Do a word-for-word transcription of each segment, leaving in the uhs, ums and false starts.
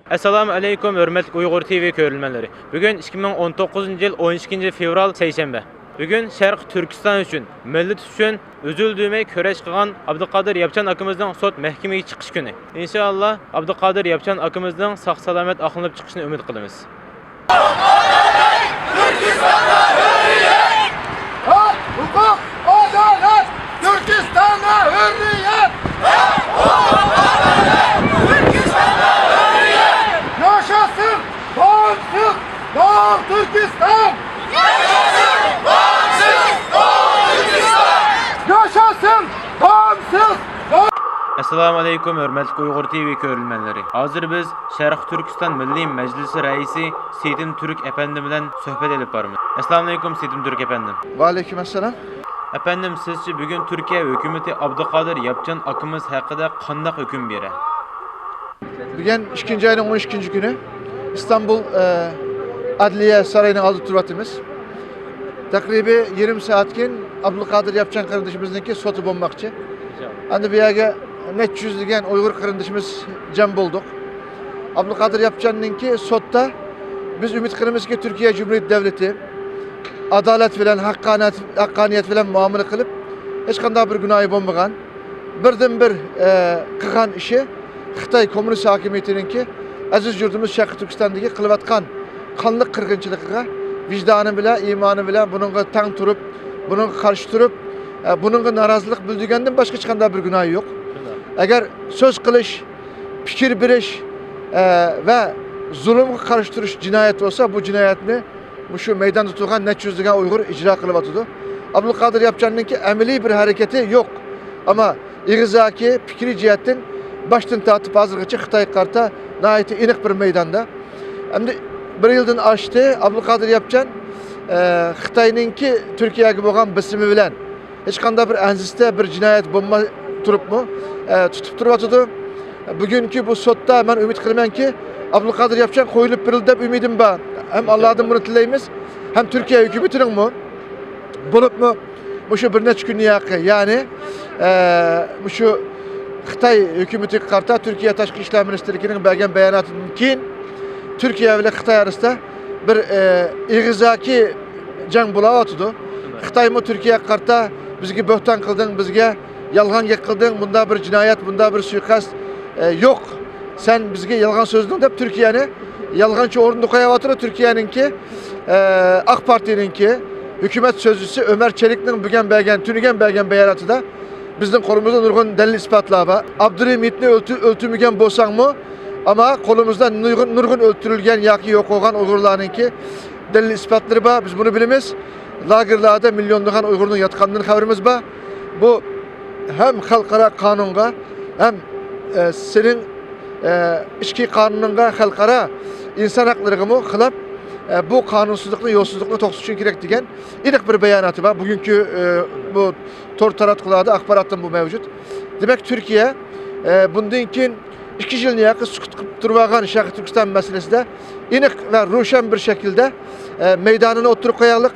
ئەسسالامۇ ئەلەيكۇم، ھۆرمەتلىك ئۇيغۇر تىۋى كۆرۈرمەنلىرى. بۈگۈن ئىككى مىڭ ئون توققۇزىنچى يىل ئون ئىككىنچى فېۋرال، سەيشەنبە. بۈگۈن شەرقىي تۈركىستان ئۈچۈن، مىللىتى ئۈچۈن ئۈزۈل-دۈزۈلمەي كۈرەش قىلغان ئابدۇقادىر ياپچان ئاكىمىزنىڭ سوت مەھكىمىگە چىقىش كۈنى. ئىنشائاللا، ئابدۇقادىر ياپچان ئاكىمىزنىڭ ساق-سالامەت ئاقلىنىپ چىقىشىنى ئۈمىد قىلىمىز. ھەق، ھوقۇق، ئادالەت، تۈركىستاندا ھۆررىيەت! ھەق، ھوقۇق، ئادالەت، تۈركىستاندا ھۆررىيەت! ياشاسın bağımsız Doğu Türkistan! ياشاسın bağımsız Doğu Türkistan! ياشاسın bağımsız Doğu ئەسسالامۇ ئەلەيكۇم، ھۆرمەتلىك ئۇيغۇر تىۋى كۆرۈرمەنلىرى. ھازىر بىز شەرقىي تۈركىستان مىللىي مەجلىسى رەئىسى سېيىتىم تۈرك ئەپەندىم بىلەن سۆھبەت ئېلىپ بارىمىز. ئەسسالامۇ ئەلەيكۇم، سېيىتىم تۈرك ئەپەندىم. ۋەئەلەيكۇم ئەسسالام. ئەپەندىم، سىزچە بۈگۈن تۈركىيە ھۆكۈمىتى ئابدۇقادىر ياپچان ئاكىمىز ھەققىدە قانداق ھۆكۈم بېرە؟ بۈگۈن ئىككىنچى ئاينىڭ ئون ئىككىنچى كۈنى ئىستانبۇل، ئە، ئەدلىيە سارىيىنىڭ ئالدىدا تۇرۇۋاتىمىز. تەقرىبىي يېرىم سائەتتىن كېيىن ئابدۇلقادىر ياپچان قېرىندىشىمىزنىڭكى سوتى بولماقچى. ئەمدى بۇ يەرگە نەچچە يۈزلىگەن ئۇيغۇر قېرىندىشىمىز جەم بولدۇق. ئابدۇلقادىر ياپچاننىڭكى سوتتا بىز ئۈمىد قىلىمىزكى، تۈركىيە جۇمھۇرىيەت دەۋلىتى ئادالەت بىلەن، ھەققانىيەت، ھەققانىيەت بىلەن مۇئامىلە قىلىپ، ھېچقانداق بىر گۇناھى بولمىغان، بىردىنبىر، ئە، قىلغان ئىشى خىتاي كوممۇنىست ھاكىمىيىتىنىڭكى ئەزىز يۇرتىمىز شەرقىي تۈركىستاندىكى قىلىۋاتقان قانلىق قىرغىنچىلىقىغا ۋىجدانى بىلەن، ئىمانى بىلەن بۇنىڭغا تەڭ تۇرۇپ، بۇنىڭغا قارشى تۇرۇپ، ئە، بۇنىڭغا نارازىلىق بىلدۈرگەندىن باشقا ھېچقانداق بىر گۇناھى يوق. ئەگەر سۆز قىلىش، پىكىر بېرىش، ئە، ۋە زۇلۇمغا قارشى تۇرۇش جىنايەت بولسا، بۇ جىنايەتنى مۇشۇ مەيداندا تۇرغان نەچچە يۈزلىگەن ئۇيغۇر ئىجرا قىلىۋاتىدۇ. ئابدۇلقادىر ياپچاننىڭكى ئەمەلىي بىر ھەرىكىتى يوق. ئەمما ئېغىزدىكى پىكرىي جەھەتتىن باشتىن تارتىپ ھازىرغىچە خىتايغا قارىتا ناھايىتى ئېنىق بىر مەيداندا. ئەمدى بىر يىلدىن ئاشتى ئابدۇلقادىر ياپچان، ئە، خىتاينىڭكى تۈركىيەگە بولغان بېسىمى بىلەن ھېچقانداق بىر ئەنزىستە بىر جىنايەت بولماي تۇرۇپمۇ، ئە، تۇتۇپ تۇرۇۋاتىدۇ. بۈگۈنكى بۇ سوتتا مەن ئۈمىد قىلىمەنكى، ئابدۇلقادىر ياپچان قويۇلۇپ بېرىلدى دەپ ئۈمىدىم بار. ھەم ئاللادىن بۇنى تىلەيمىز، ھەم تۈركىيە ھۆكۈمىتىنىڭمۇ، بولۇپمۇ مۇشۇ بىر نەچچە كۈندىن ياقى، يەنى، ئە، مۇشۇ خىتاي ھۆكۈمىتىگە قارىتا تۈركىيە تاشقى ئىشلار مىنىستىرلىكىنىڭ بەرگەن باياناتىدىن كېيىن تۈركىيە بىلەن خىتاي ئارىسىدا بىر، ئە، ئېغىزدىكى جەڭ بولاۋاتىدۇ. خىتايمۇ تۈركىيەگە قارىتا بىزگە بۆھتان قىلدىڭ، بىزگە يالغان گەپ قىلدىڭ، بۇنداق بىر جىنايەت، بۇنداق بىر سۇيىقەست، ئە، يوق. سەن بىزگە يالغان سۆزلىدىڭ دەپ تۈركىيەنى يالغانچى ئورۇندا قويۇۋاتىدۇ. تۈركىيەنىڭكى، ئە، ئاق پارتىيىنىڭكى ھۆكۈمەت سۆزچىسى ئۆمەر چېلىكنىڭ بۈگۈن بەرگەن، تۈنۈگۈن بەرگەن باياناتىدا بىزنىڭ قولىمىزدا نۇرغۇن دەلىل ئىسپاتلار بار. ئابدۇرېھىم ھېيتنى ئۆلتۈ-، ئۆلتۈرمىگەن بولساڭمۇ، ئەمما قولىمىزدا نۇرغۇن، نۇرغۇن ئۆلتۈرۈلگەن ياكى يوقالغان ئۇيغۇرلارنىڭكى دەلىل ئىسپاتلىرى بار. بىز بۇنى بىلىمىز. لاگېرلاردا مىليونلىغان ئۇيغۇرنىڭ ياتقانىدىن خەۋىرىمىز بار. بۇ ھەم خەلقئارا قانۇنغا، ھەم، ئە، سېنىڭ، ئە، ئىچكى قانۇنۇڭغا، خەلقئارا ئىنسان ھەقلىرىغىمۇ خىلاپ، ئە، بۇ قانۇنسىزلىقنى، يولسىزلىقنى توختىتىشىڭ كېرەك دېگەن ئېنىق بىر باياناتى بار. بۈگۈنكى، ئە، بۇ تور تاراتقۇلاردا، ئاخباراتتا بۇ مەۋجۇت. دېمەك، تۈركىيە، ئە، بۇندىن كېيىن ئىككى يىلنى ياقى سۈكۈت قىلىپ تۇرۇۋالغان شەرقىي تۈركىستان مەسىلىسىدە ئېنىق ۋە روشەن بىر شەكىلدە، ئە، مەيدانىنى ئوتتۇرىغا قويايلىق.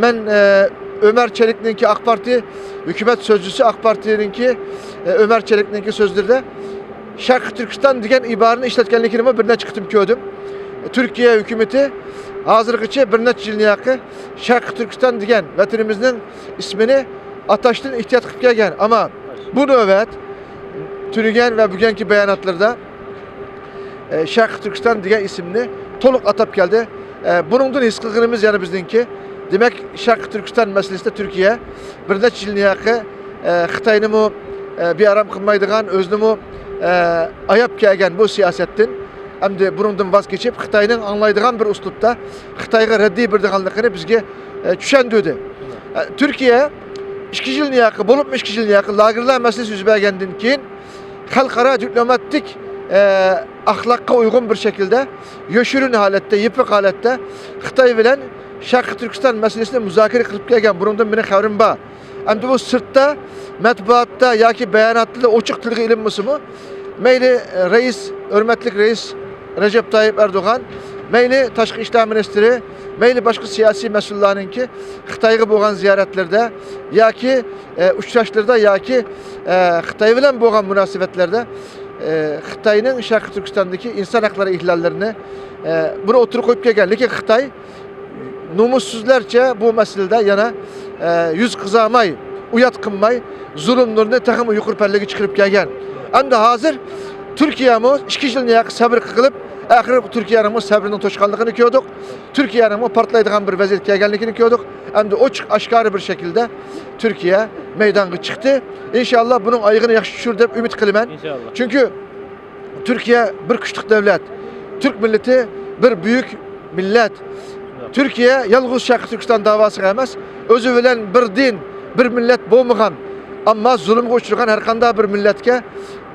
مەن، ئە، ئۆمەر چېلىكنىڭكى، ئاق پارتىيە ھۆكۈمەت سۆزچىسى، ئاق پارتىيىنىڭكى، ئە، ئۆمەر چېلىكنىڭكى سۆزلىرىدە شەرقىي تۈركىستان دېگەن ئىبارىنى ئىشلەتكەنلىكىنىمۇ بىر نەچچە قېتىم كۆردۈم. تۈركىيە ھۆكۈمىتى ھازىرغىچە بىر نەچچە يىلنى ياقى شەرقىي تۈركىستان دېگەن ۋەتىنىمىزنىڭ ئىسمىنى ئاتاشتىن ئېھتىيات قىلىپ كەلگەن. ئەمما بۇ نۆۋەت تۈنۈگۈن ۋە بۈگۈنكى باياناتلىرىدا، ئە، شەرقىي تۈركىستان دېگەن ئىسىمنى تولۇق ئاتاپ كەلدى. ئە، بۇنىڭدىن ھېس قىلغىنىمىز يەنە بىزنىڭكى، دېمەك، شەرقىي تۈركىستان مەسىلىسىدە تۈركىيە بىر نەچچە يىلنى ياقى، ئە، خىتاينىمۇ، ئە، بىئارام قىلمايدىغان، ئۆزىنىمۇ، ئە، ئاياپ كەلگەن بۇ سىياسەتتىن ئەمدى بۇنىڭدىن ۋاز كېچىپ، خىتاينىڭ ئاڭلايدىغان بىر ئۇسلۇبتا خىتايغا رەددىي بېرىدىغانلىقىنى بىزگە، ئە، چۈشەندۈردى. ئە، تۈركىيە ئىككى يىلنى ياقى، بولۇپمۇ ئىككى يىلنى ياقى لاگېرلار مەسىلىسى يۈز بەرگەندىن كېيىن خەلقئارا دىپلوماتىك، ئە، ئەخلاققا ئۇيغۇن بىر شەكىلدە يوشۇرۇن ھالەتتە، يېپىق ھالەتتە خىتاي بىلەن شەرقىي تۈركىستان مەسىلىسىنى مۇزاكىرە قىلىپ كەلگەن. بۇنىڭدىن مېنىڭ خەۋىرىم بار. ئەمدى بۇ سىرتتا، مەتبۇئاتتا ياكى باياناتتا ئوچۇق تىلغا ئېلىنمىسىمۇ، مەيلى رەئىس، ھۆرمەتلىك رەئىس رەجەپ تايىپ ئەردوغان، مەيلى تاشقى ئىشلار مىنىستىرى، مەيلى باشقا سىياسىي مەسئۇللارنىڭكى خىتايغا بولغان زىيارەتلىرىدە ياكى، ئە، ئۇچراشلىرىدا ياكى، ئە، خىتاي بىلەن بولغان مۇناسىۋەتلەردە ئە، خىتاينىڭ شەرقىي تۈركىستاندىكى ئىنسان ھەقلىرى ئىھلاللىرىنى، ئە، بۇنى ئوتتۇرىغا قويۇپ كەلگەن. لېكىن خىتاي نومۇسسىزلارچە بۇ مەسىلىدە يەنە، ئە، يۈز قىزارماي، ئۇيات قىلماي، زۇلۇملىرىنى تېخىمۇ يۇقىرى پەللىگە چىقىرىپ كەلگەن. ئەمدى ھازىر تۈركىيەمۇ ئىككى يىلنى يېقىن سەۋر قىلىپ، ئاخىرى تۈركىيەنىڭمۇ سەۋرىنىڭ توشقانلىقىنى كۆردۇق. تۈركىيەنىڭمۇ پارتلايدىغان بىر ۋەزىيەتكە كەلگەنلىكىنى كۆردۇق. ئەمدى ئوچۇق ئاشكارا بىر شەكىلدە تۈركىيە مەيدانغا چىقتى. ئىنشاللا بۇنىڭ ئايىغىنى ياخشى چۈشۈر دەپ ئۈمىد قىلىمەن. ئىنشاللا. چۈنكى تۈركىيە بىر كۈچلۈك دۆلەت. تۈرك مىللىتى بىر بۈيۈك مىللەت. تۈركىيە يالغۇز شەرقىي تۈركىستان داۋاسىغا ئەمەس، ئۆزى بىلەن بىر دىن، بىر مىللەت بولمىغان، ئەمما زۇلۇمغا ئۇچرىغان ھەر قانداق بىر مىللەتكە،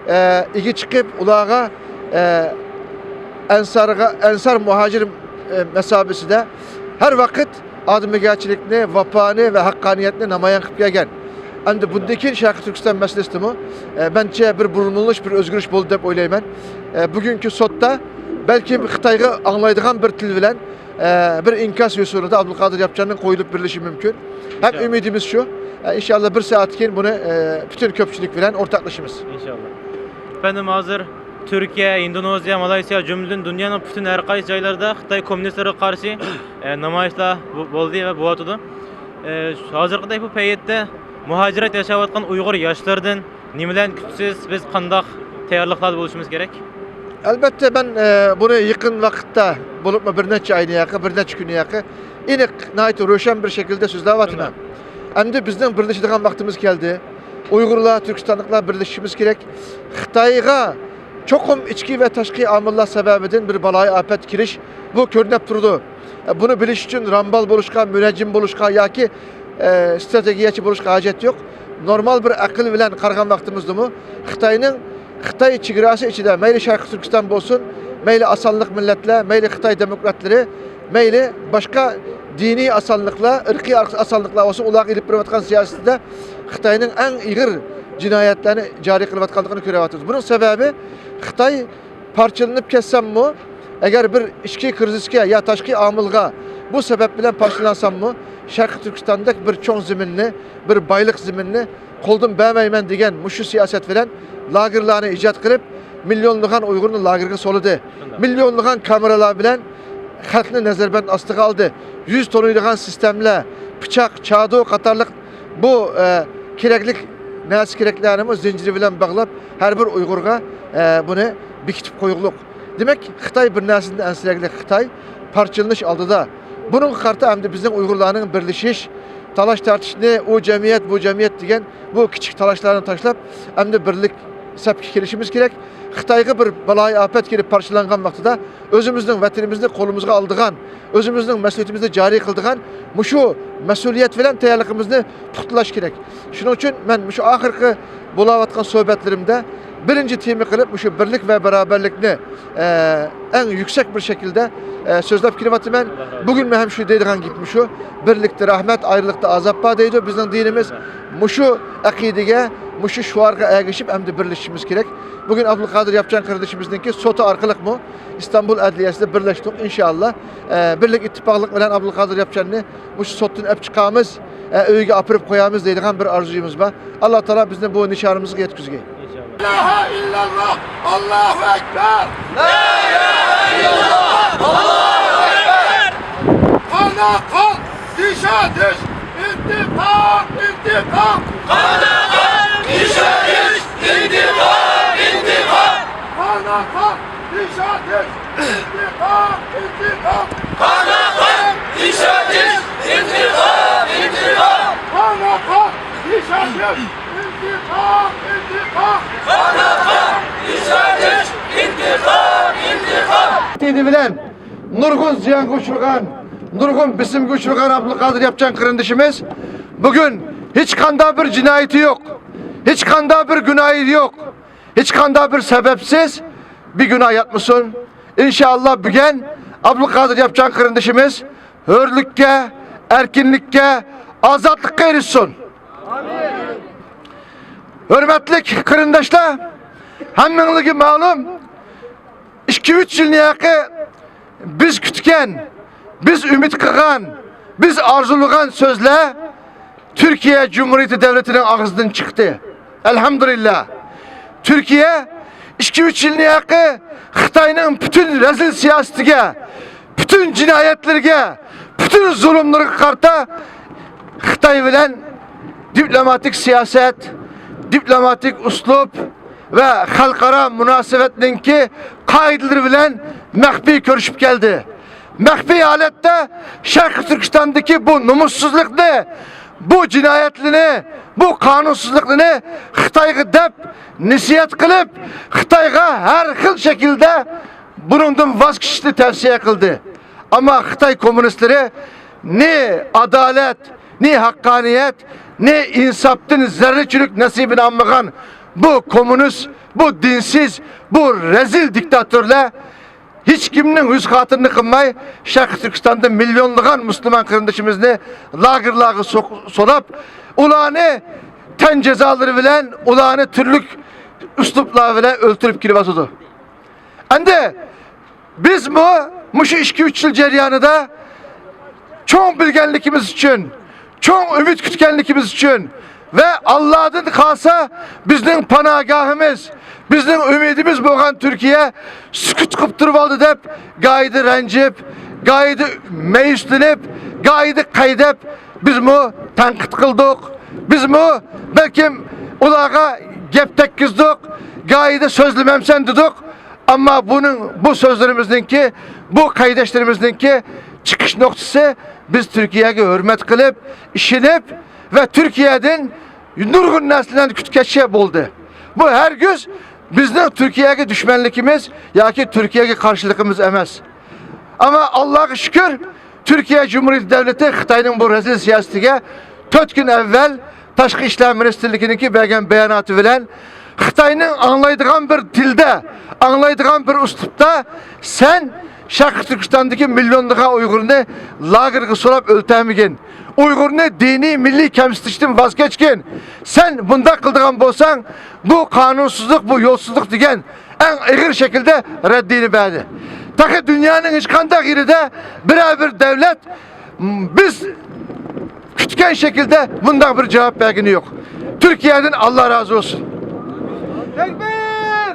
ئە، ئىگە چىقىپ، ئۇلارغا، ئە، ئەنسارغا، ئەنسار مۇھاجىر، ئە، مەسابىسىدە ھەر ۋاقىت ئادىمىگەرچىلىكنى، ۋاپانى ۋە ھەققانىيەتنى نامايان قىلىپ كەلگەن. ئەمدى بۇندىن كېيىن شەرقىي تۈركىستان مەسىلىسىدىمۇ، ئە، مەنچە بىر بۇرمىلىنىش، بىر ئۆزگىرىش بولدى دەپ ئويلايمەن. ئە، بۈگۈنكى سوتتا بەلكىم خىتايغا ئاڭلايدىغان بىر تىل بىلەن، ئە، بىر ئىنكاس ھوسۇلىدا ئابدۇلقادىر ياپچاننىڭ قويۇلۇپ بېرىلىشى مۇمكىن. ھەم ئۈمىدىمىز شۇ. ئە، ئىنشاللا بىر سائەتتىن كېيىن بۇنى، ئە، پۈتۈن كۆپچىلىك بىلەن ئورتاقلىشىمىز. ئىنشاللا. ئەپەندىم، ھازىر تۈركىيە، ئىندونېزىيە، مالايسىيا، جۈملىدىن دۇنيانىڭ پۈتۈن ھەر قايسى جايلىرىدا خىتاي كوممۇنىستلىرىغا قارشى، ئە، نامايىشلار بو-، بولدى ۋە بولۇۋاتىدۇ. ئە، ھازىرقىدەك بۇ پەيتتە مۇھاجىرەت ياشاۋاتقان ئۇيغۇر ياشلىرىدىن نېمىلەرنى كۈتىسىز؟ بىز قانداق تەييارلىقلاردا بولۇشىمىز كېرەك؟ ئەلبەتتە، مەن، ئە، بۇنى يېقىن ۋاقىتتا، بولۇپمۇ بىر نەچچە ئاينى ياقى، بىر نەچچە كۈننى ياقى، ئېنىق، ناھايىتى روشەن بىر شەكىلدە سۆزلەۋاتىمەن. ئەمدى بىزنىڭ بىرلىشىدىغان ۋاقتىمىز كەلدى. ئۇيغۇرلار، تۈركىستانلىقلار بىرلىشىشىمىز كېرەك. خىتايغا چوقۇم ئىچكى ۋە تاشقى ئامىللار سەۋەبىدىن بىر بالايىئاپەت كېلىش، بۇ كۆرۈنۈپ تۇرىدۇ. ئە، بۇنى بىلىش ئۈچۈن رامبال بولۇشقا، مۇنەججىم بولۇشقا ياكى، ئە، ستراتېگىيەچى بولۇشقا ھاجەت يوق. نورمال بىر ئەقىل بىلەن قارىغان ۋاقتىمىزدىمۇ خىتاينىڭ، خىتاي چېگراسى ئىچىدە مەيلى شەرقىي تۈركىستان بولسۇن، مەيلى ئاسانلىق مىللەتلەر، مەيلى خىتاي دېموكراتلىرى، مەيلى باشقا دىنىي ئاسانلىقلار، ئىرقىي ئاسانلىقلار بولسۇن، ئۇلارغا ئېلىپ بېرىۋاتقان سىياسىتىدە خىتاينىڭ ئەڭ ئېغىر جىنايەتلەرنى جارى قىلىۋاتقانلىقىنى كۆرۈۋاتىمىز. بۇنىڭ سەۋەبى خىتاي پارچىلىنىپ كەتسەممۇ، ئەگەر بىر ئىچكى كىرىزىسكە يا تاشقى ئامىلغا بۇ سەۋەب بىلەن پارچىلانساممۇ، شەرقىي تۈركىستاندەك بىر چوڭ زېمىننى، بىر بايلىق زېمىننى قولدىن بەرمەيمەن دېگەن مۇشۇ سىياسەت بىلەن لاگېرلارنى ئىجاد قىلىپ، مىليونلىغان ئۇيغۇرنى لاگېرغا سولىدى. شۇنداق. مىليونلىغان كامېرالار بىلەن خەلقنى نەزەربەند ئاستىغا ئالدى. يۈز تونۇيدىغان سىستېمىلەر، پىچاق، چادۇ قاتارلىق بۇ، ئە، كېرەكلىك نەرسە كېرەكلەرنىمۇ زەنجىرى بىلەن باغلاپ، ھەر بىر ئۇيغۇرغا، ئە، بۇنى بېكىتىپ قويغۇلۇق. دېمەك، خىتاي بىر نەرسىدىن ئەنسىرەكلىك، خىتاي پارچىلىنىش ئالدىدا. بۇنىڭغا قارىتا ئەمدى بىزنىڭ ئۇيغۇرلارنىڭ بىرلىشىش، تالاش تارتىشنى، ئۇ جەمئىيەت، بۇ جەمئىيەت دېگەن بۇ كىچىك تالاشلارنى تاشلاپ، ئەمدى بىرلىك سەپكە كېلىشىمىز كېرەك. خىتايغا بىر بالايىئاپەت كېلىپ پارچىلانغان ۋاقتىدا ئۆزىمىزنىڭ ۋەتىنىمىزنى قولىمىزغا ئالىدىغان، ئۆزىمىزنىڭ مەسئۇلىيىتىمىزنى جارى قىلىدىغان مۇشۇ مەسئۇلىيەت بىلەن تەييارلىقىمىزنى پۇختىلاش كېرەك. شۇنىڭ ئۈچۈن مەن مۇشۇ ئاخىرقى بولاۋاتقان سۆھبەتلىرىمدە بىرىنچى تېما قىلىپ مۇشۇ بىرلىك ۋە باراۋەرلىكنى، ئە، ئەڭ يۈكسەك بىر شەكىلدە، ئە، سۆزلەپ كېلىۋاتىمەن. بۈگۈن مەن ھەم شۇ دەيدىغان گېپىم شۇ. بىرلىكتە رەھمەت، ئايرىلىقتا ئازاب بار دەيدۇ بىزنىڭ دىنىمىز. مۇشۇ ئەقىدىگە، مۇشۇ شوئارغا ئەگىشىپ ئەمدى بىرلىشىشىمىز كېرەك. بۈگۈن ئابدۇلقادىر ياپچان قېرىندىشىمىزنىڭكى سوتى ئارقىلىقمۇ ئىستانبۇل ئەدلىيەسىدە بىرلەشتۇق، ئىنشائاللا. ئە، بىرلىك ئىتتىپاقلىق بىلەن ئابدۇلقادىر ياپچاننى مۇشۇ سوتتىن ئەپ چىقارمىز، ئە، ئۆيىگە ئاپىرىپ قويارمىز دەيدىغان بىر ئارزۇيىمىز بار. ئاللا تائالا بىزنى بۇ نىشانىمىزغا يەتكۈزگەي. لا ئىلاھە ئىللاللا، ئاللاھۇ ئەكبەر. لا ئىلاھە ئىللاللا، ئاللاھۇ ئەكبەر. قانا قان، دىشاتىش، ئىنتىقام، ئىنتىقام. قانا قان، دىشاتىش، ئىنتىقام، ئىنتىقام. قانا قان، دىشاتىش، ئىنتىقام، ئىنتىقام. قانا قان، دىشاتىش، ئىنتىقام، ئىنتىقام. قانا قان، دىشاتىش، ئىنتىقام، ئىنتىقام. قانا قان، دىشاتىش، ئىنتىقام، ئىنتىقام. دېدى بىلەن نۇرغۇن زىيانغا ئۇچرىغان، نۇرغۇن بېسىمغا ئۇچرىغان ئابدۇلقادىر ياپچان قېرىندىشىمىز بۈگۈن ھېچقانداق بىر جىنايىتى يوق، ھېچقانداق بىر گۇناھى يوق، ھېچقانداق بىر سەۋەبسىز بىگۇناھ ياتمىسۇن. ئىنشائاللا، بۈگۈن ئابدۇلقادىر ياپچان قېرىندىشىمىز ھۆرلۈككە، ئەركىنلىككە، ئازادلىققا ئېرىشسۇن. ھۆرمەتلىك قېرىنداشلار، ھەممىڭلارغا مەلۇم، ئىككى ئۈچ يىلنى ياقى بىز كۈتكەن، بىز ئۈمىد قىلغان، بىز ئارزۇلىغان سۆزلەر تۈركىيە جۇمھۇرىيىتى دۆلىتىنىڭ ئاغزىدىن چىقتى. ئەلھەمدۇلىللا. تۈركىيە ئىككى-ئۈچ يىلنى ياقى خىتاينىڭ پۈتۈن رەزىل سىياسىتىگە، پۈتۈن جىنايەتلىرىگە، پۈتۈن زۇلۇملىرىغا قارىتا خىتاي بىلەن دىپلوماتىك سىياسەت، دىپلوماتىك ئۇسلۇب ۋە خەلقئارا مۇناسىۋەتنىڭكى قائىدىلىرى بىلەن مەخپىي كۆرۈشۈپ كەلدى. مەخپىي ھالەتتە شەرقىي تۈركىستاندىكى بۇ نومۇسسىزلىقنى، بۇ جىنايەتلىرىنى، بۇ قانۇنسىزلىقلىرىنى خىتايغا دەپ نەسىھەت قىلىپ، خىتايغا ھەر خىل شەكىلدە بۇنىڭدىن ۋاز كېچىشنى تەۋسىيە قىلدى. ئەمما خىتاي كوممۇنىستلىرى نى ئادالەت، نى ھەققانىيەت، نى ئىنساپتىن زەررىچىلىك نەسىبىنى ئالمىغان بۇ كوممۇنىست، بۇ دىنسىز، بۇ رەزىل دىكتاتورلار ھېچكىمنىڭ يۈز خاتىرىنى قىلماي، شەرقىي تۈركىستاندا مىليونلىغان مۇسۇلمان قېرىندىشىمىزنى لاگېرلارغا سوق-، سولاپ، ئۇلارنى تەن جازالىرى بىلەن، ئۇلارنى تۈرلۈك ئۇسلۇبلار بىلەن ئۆلتۈرۈپ كېلىۋاتىدۇ. ئەمدى بىزمۇ مۇشۇ ئىككى-ئۈچ يىل جەريانىدا چوڭ بىلگەنلىكىمىز ئۈچۈن، چوڭ ئۈمىد كۈتكەنلىكىمىز ئۈچۈن ۋە ئاللادىن قالسا بىزنىڭ پاناھگاھىمىز، بىزنىڭ ئۈمىدىمىز بولغان تۈركىيە سۈكۈت قىلىپ تۇرۇۋالدى دەپ، گاھىدا رەنجىپ، گاھىدا مەيۈسلىنىپ، گاھىدا قەيدەپ، بىزمۇ تەنقىد قىلدۇق. بىزمۇ بەلكىم ئۇلارغا گەپ تەگكۈزدۇق، گاھىدا سۆزلىمەمسەن دېدۇق. ئەمما بۇنىڭ، بۇ سۆزلىرىمىزنىڭكى، بۇ قەيدەشلىرىمىزنىڭكى چىقىش نۇقتىسى، بىز تۈركىيەگە ھۆرمەت قىلىپ، ئىشىنىپ ۋە تۈركىيەدىن نۇرغۇن نەرسىلەرنى كۈتكەچكە بولدى. بۇ ھەرگىز بىزنىڭ تۈركىيەگە دۈشمەنلىكىمىز ياكى تۈركىيەگە قارشىلىقىمىز ئەمەس. ئەمما ئاللاغا شۈكۈر، تۈركىيە جۇمھۇرىيىتى دەۋلىتى خىتاينىڭ بۇ رەزىل سىياسىتىگە تۆت كۈن ئەۋۋەل تاشقى ئىشلار مىنىستىرلىكىنىڭكى بەرگەن باياناتى بىلەن خىتاينىڭ ئاڭلايدىغان بىر تىلدا، ئاڭلايدىغان بىر ئۇسلۇبتا سەن شەرقىي تۈركىستاندىكى مىليونلىغان ئۇيغۇرنى لاگېرغا سولاپ ئۆلتۈرمىگىن، ئۇيغۇرنى دىنىي مىللىي كەمسىتىشتىن ۋاز كەچكىن. سەن بۇنداق قىلىدىغان بولساڭ، بۇ قانۇنسىزلىق، بۇ يولسىزلىق دېگەن ئەڭ ئېغىر شەكىلدە رەددىيىنى بەردى. تېخى دۇنيانىڭ ھېچقانداق يېرىدە بىرەر بىر دەۋلەت، م، بىز كۈتكەن شەكىلدە بۇنداق بىر جاۋاب بەرگىنى يوق. تۈركىيەدىن ئاللا رازى بولسۇن. تەكبىر!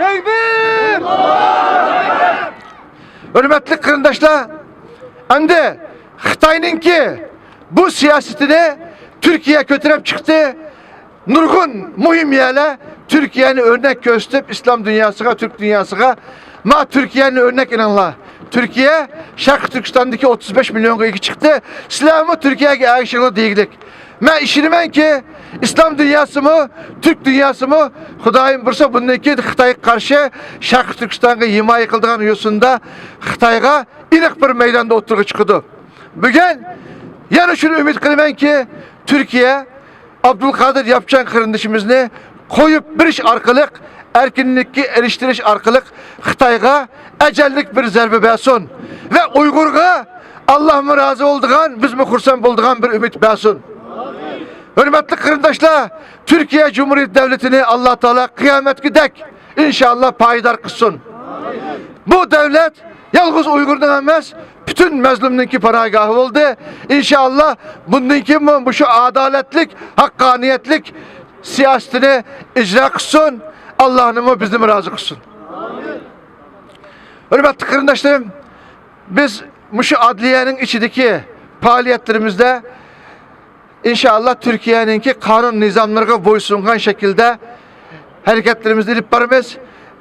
تەكبىر! ھۆرمەتلىك قېرىنداشلار، ئەمدى خىتاينىڭكى بۇ سىياسىتىنى تۈركىيە كۆتۈرۈپ چىقتى. نۇرغۇن مۇھىم يەرلەر تۈركىيەنى ئۆرنەك كۆرسىتىپ، ئىسلام دۇنياسىغا، تۈرك دۇنياسىغا، ما تۈركىيەنى ئۆرنەك ئېلىڭلار. تۈركىيە شەرقىي تۈركىستاندىكى ئوتتۇز بەش مىليونغا ئىگە چىقتى. سىلەرمۇ تۈركىيەگە ئەگىشىڭلار دېگۈدەك. مەن ئىشىنىمەنكى، ئىسلام دۇنياسىمۇ، تۈرك دۇنياسىمۇ، خۇدايىم بۇيرۇسا، بۇندىن كېيىن خىتايغا قارشى شەرقىي تۈركىستانغا ھىمايە قىلىدىغان يوسۇندا خىتايغا ئېنىق بىر مەيداندا ئوتتۇرىغا چىقىدۇ. بۈگۈن يەنە شۇنى ئۈمىد قىلىمەنكى، تۈركىيە ئابدۇلقادىر ياپچان قېرىندىشىمىزنى قويۇپ بېرىش ئارقىلىق، ئەركىنلىككە ئېرىشتۈرۈش ئارقىلىق خىتايغا ئەجەللىك بىر زەربە بەرسۇن ۋە ئۇيغۇرغا ئاللامۇ رازى بولىدىغان، بىزمۇ خۇرسەن بولىدىغان بىر ئۈمىد بەرسۇن. ھۆرمەتلىك قېرىنداشلار، تۈركىيە جۇمھۇرىيەت دەۋلىتىنى ئاللا تائالا قىيامەتكىدەك ئىنشاللا پايدار قىلسۇن. بۇ دەۋلەت يالغۇز ئۇيغۇرنىڭ ئەمەس، پۈتۈن مەزلۇمنىڭكى پاناھگاھى بولدى. ئىنشاللا بۇندىن كېيىنمۇ مۇشۇ ئادالەتلىك، ھەققانىيەتلىك سىياسىتىنى ئىجرا قىلسۇن. ئاللانىمۇ بىزنىمۇ رازى قىلسۇن. ھۆرمەتلىك قېرىنداشلىرىم، بىز مۇشۇ ئادلىيەنىڭ ئىچىدىكى پائالىيەتلىرىمىزدە ئىنشاللا تۈركىيەنىڭكى قانۇن نىزاملىرىغا بويسۇنغان شەكىلدە ھەرىكەتلىرىمىزنى ئېلىپ بارىمىز.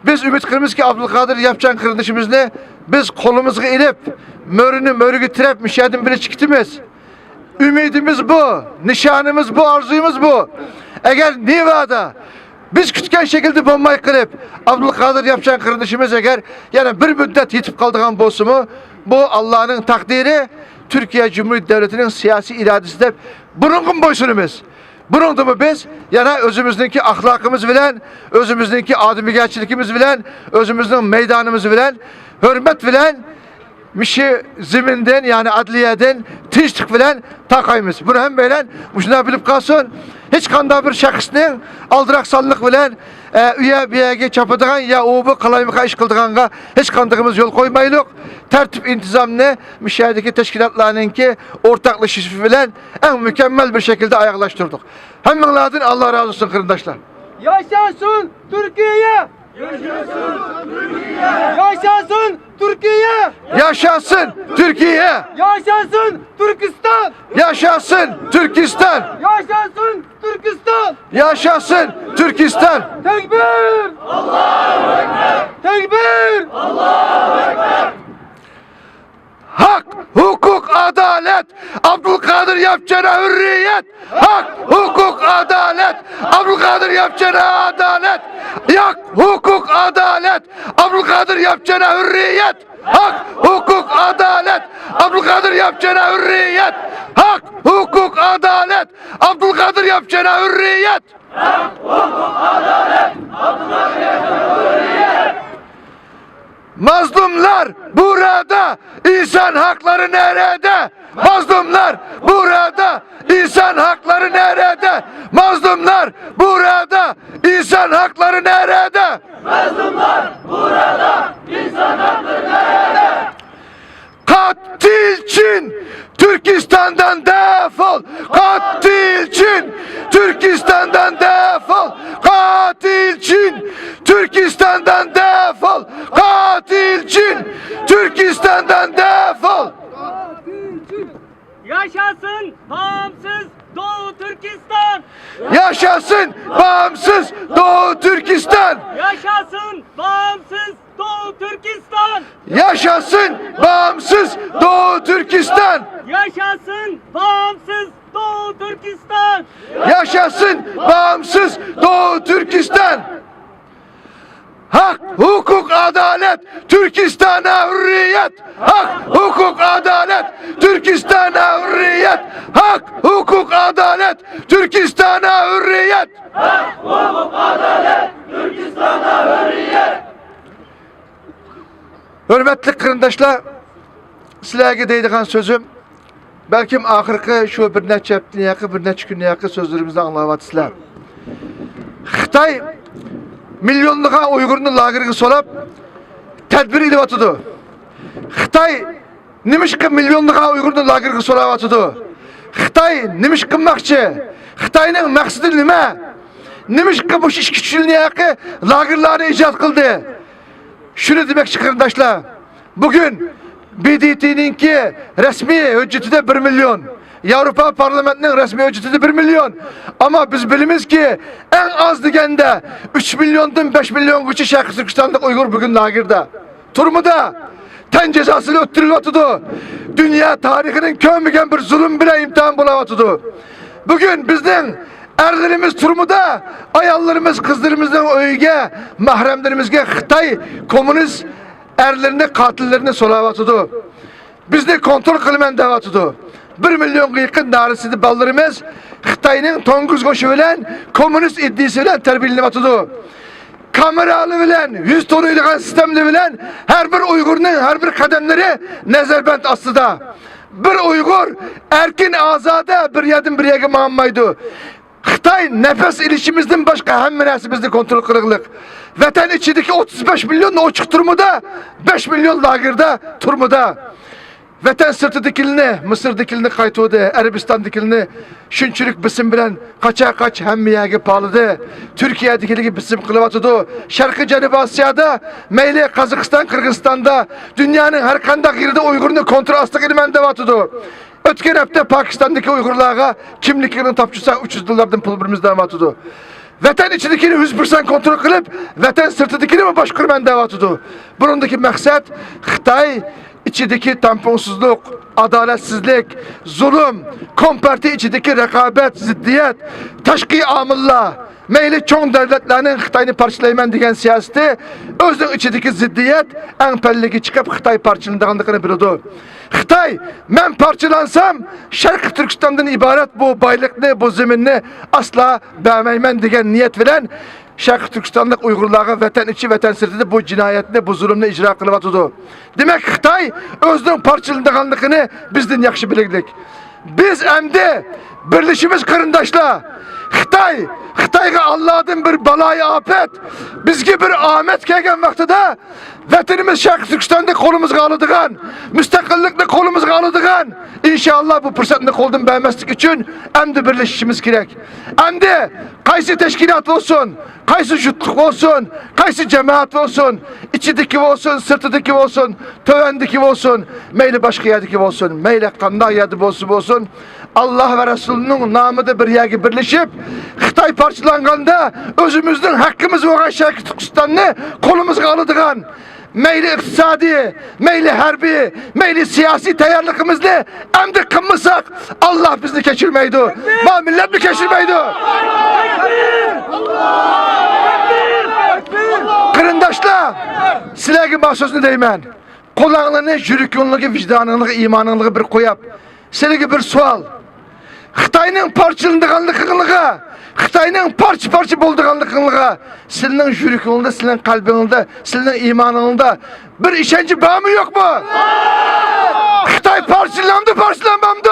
بىز ئۈمىد قىلىمىزكى، ئابدۇلقادىر ياپچان قېرىندىشىمىزنى بىز قولىمىزغا ئېلىپ، مۆرىنى مۆرىگە تىرەپ، مۇشۇ يەردىن بىرگە چىقىتىمىز. ئۈمىدىمىز بۇ، نىشانىمىز بۇ، ئارزۇيمىز بۇ. ئەگەر نېۋادا بىز كۈتكەن شەكىلدە بولماي قېلىپ، ئابدۇلقادىر ياپچان قېرىندىشىمىز ئەگەر يەنە بىر مۇددەت يېتىپ قالىدىغان بولسىمۇ، بۇ ئاللانىڭ تەقدىرى، تۈركىيە جۇمھۇرىيەت دەۋلىتىنىڭ سىياسىي ئىرادىسى دەپ بۇنىڭغىمۇ بويسۇنىمىز. بۇنىڭدىمۇ بىز يەنە ئۆزىمىزنىڭكى ئەخلاقىمىز بىلەن، ئۆزىمىزنىڭكى ئادىمىگەرچىلىكىمىز بىلەن، ئۆزىمىزنىڭ مەيدانىمىز بىلەن، ھۆرمەت بىلەن مۇشۇ زېمىندىن، يەنى ئەدلىيەدىن تىنچلىق بىلەن تارقايمىز. بۇنى ھەممەيلەن مۇشۇنداق بىلىپ قالسۇن. ھېچقانداق بىر شەخسنىڭ ئالدىراقسانلىق بىلەن، ئە، ئۇ يەر بۇ يەرگە چاپىدىغان يا ئۇ بۇ قالايمىقان ئىش قىلىدىغانغا ھېچقاندىقىمىز يول قويمايلۇق. تەرتىپ ئىنتىزامنى مۇشۇ يەردىكى تەشكىلاتلارنىڭكى ئورتاقلىشىشى بىلەن ئەڭ مۇكەممەل بىر شەكىلدە ئاياغلاشتۇردۇق. ھەممىڭلاردىن ئاللا رازى بولسۇن، قېرىنداشلار. Yaşasın Türkiye! Yaşasın Türkiye! Yaşasın Türkiye! Yaşasın Türkistan! Yaşasın Türkistan! Yaşasın Türkistan! Yaşasın Türkistan! Tekbir! Allahu Ekber! Tekbir! Allahu Ekber! Hak, hukuk, adalet, Abdülkadir Yapçan'a hürriyet! Hak, hukuk, adalet, Abdülkadir Yapçan'a adalet! Hak, hukuk, adalet, Abdülkadir Yapçan'a hürriyet! Hak, hukuk, adalet, Abdülkadir Yapçan'a hürriyet! Hak, hukuk, adalet, Abdülkadir Yapçan'a hürriyet! Mazlumlar burada, insan hakları nerede? Mazlumlar burada, insan hakları nerede? Mazlumlar burada, insan hakları nerede? Mazlumlar burada, insan hakları nerede? Katil Çin, Türkistan'dan defol! Katil Çin, Türkistan'dan defol! Katil Çin, Türkistan'dan defol! Katil Çin, Türkistan'dan defol! Yaşasın bağımsız Doğu Türkistan! Yaşasın bağımsız Doğu Türkistan! Yaşasın bağımsız Doğu Türkistan! Yaşasın bağımsız Doğu Türkistan! Yaşasın bağımsız Doğu Türkistan! Yaşasın bağımsız Doğu Türkistan! Hak, hukuk, adalet, Türkistan'a hürriyet! Hak, hukuk, adalet, Türkistan'a hürriyet! Hak, hukuk, adalet, Türkistan'a hürriyet! Hurmatly qarindoshlar, sizlarga deydigan so'zim, balkim oxirgi shu bir necha haftadan yaqin, bir necha kundan yaqin so'zlarimizni anglayapsizlar. Xitoy millionlagan Uyg'urni lagerga solib, tadbir ilyotidi. Xitoy nimishqa millionlagan Uyg'urni lagerga solayotidi? Xitoy nima ish qilmoqchi? Xitoyning maqsadi nima? Nima ishqa bu ikki uch yilni yaqi lagerlarni ijod qildi? Shuni demoqchi, qarindoshlar. Bugun B D T ninki rasmiy hujjatida bir million, Yevropa parlamentining rasmiy hujjatida bir million. Ammo biz bilamizki, eng oz deganda uch milliondan besh milliongacha Sharqiy Turkistonlik Uyg'ur bugun lagerda, turmada, tan jazosini o'ttirilyotidi. Dunyo tarixining ko'rmagan bir zulm bilan imtihon bo'layotidi. Bugun bizning erlarimiz turmada, ayollarimiz, qizlarimizning uyiga, mahramlarimizga Xitoy kommunist erlarini, qotillarini solayotidi. Bizni kontrol qilaman deyotidi. Bir millionga yaqin narisida bolalarimiz Xitoyning to'ng'iz go'shi bilan, kommunist iddiasi bilan tarbiyalanyotidi. Kamerali bilan, yuz taniydigan sistemli bilan har bir Uyg'urning har bir qadamlari nazarband ostida. Bir Uyg'ur erkin, ozoda bir yerdan bir yerga mangmaydi. Xitoy nafas ilishimizdan boshqa hamma narsamizni kontrol qilg'iliq. Vatan ichidagi o'ttiz besh million ochiq turmada, besh million lagerda turmada. Vatan sirtidagilarni, Misrdagilarni qaytuvdi, Arabistondagilarni shunchalik bisim bilan qacha-qach hamma yerga poladi. Turkiyadagilarga bisim qilyotidi. Sharqiy Janubiy Osiyoda, mayli Qozog'iston, Qirg'izistonda, dunyoning har qanday yerida Uyg'urni kontrol ostiga olaman deyotidi. O'tgan hafta Pokistondagi uyg'urlarga kimliklarini topshirsa, uch yuz dollardan pul beramiz deyotidi. Vatan ichidagini yuz persent kontrol qilib, vatan sirtidagini boshqaraman deyotidi. Buningdagi maqsad Xitoy ichidagi tampongsizlik, adolatsizlik, zulm, kompartiya ichidagi raqobat, ziddiyat, tashqi omillar, mayli cho'ng davlatlarning Xitoyni parchalayman degan siyosati, o'zining ichidagi ziddiyat eng pallaga chiqib, Xitoy parchalanadiganligini biladi. Xitoy, "Men parchalansam, Sharqiy Turkistondan iborat bu boyliqni, bu zaminni aslo bermayman" degan niyat bilan Sharqiy Turkistonlik uyg'urlarga vatan ichi, vatan sirtida bu jinoyatni, bu zulmni ijro qilyotidi. Demak, Xitoy o'zining parchalanadiganligini bizdan yaxshi bilaglik. Biz endi birlashimiz, qarindoshlar. خىتاي، خىتايغا ئاللادىن بىر بالايىئاپەت، بىزگە بىر ئامەت كەلگەن ۋاقتىدا، ۋەتىنىمىز شەرقىي تۈركىستاننى قولىمىزغا ئالىدىغان، مۇستەقىللىقنى قولىمىزغا ئالىدىغان، ئىنشائاللا، بۇ پۇرسەتنى قولدىن بەرمەسلىك ئۈچۈن ئەمدى بىرلىشىشىمىز كېرەك. ئەمدى قايسى تەشكىلات بولسۇن، قايسى جۇتلۇق بولسۇن، قايسى جامائەت بولسۇن، ئىچىدىكى بولسۇن، سىرتىدىكى بولسۇن، تۆۋەندىكى بولسۇن، مەيلى باشقا يەردىكى بولسۇن، مەيلى قانداق يەردە بولسا بولسۇن، ئاللا ۋە رەسۇلىنىڭ نامىدا بىر يەرگە بىرلىشىپ، خىتاي پارچىلانغاندا ئۆزىمىزنىڭ ھەققىمىز بولغان شەرقىي تۈركىستاننى قولىمىزغا ئالىدىغان، مەيلى ئىقتىسادىي، مەيلى ھەربىي، مەيلى سىياسىي تەييارلىقىمىزنى ئەمدى قىلمىساق، ئاللا بىزنى كەچۈرمەيدۇ، ما مىللەتنى كەچۈرمەيدۇ. قېرىنداشلار، سىلەرگە ما سۆزنى دەيمەن. قولۇڭلارنى يۈرىكىڭلارغا، ۋىجدانىڭلارغا، ئىمانىڭلارغا بىر قويۇپ، سىلەرگە بىر سوئال. خىتاينىڭ پارچىلىنىدىغانلىقىڭلارغا، خىتاينىڭ پارچە-پارچە بولىدىغانلىقىڭلارغا سىلىنىڭ يۈرىكىڭلاردا، سىلىنىڭ قەلبىڭلاردا، سىلىنىڭ ئىمانىڭلاردا بىر ئىشەنچ بارمۇ، يوقمۇ؟ خىتاي پارچىلىنامدۇ، پارچىلانمامدۇ؟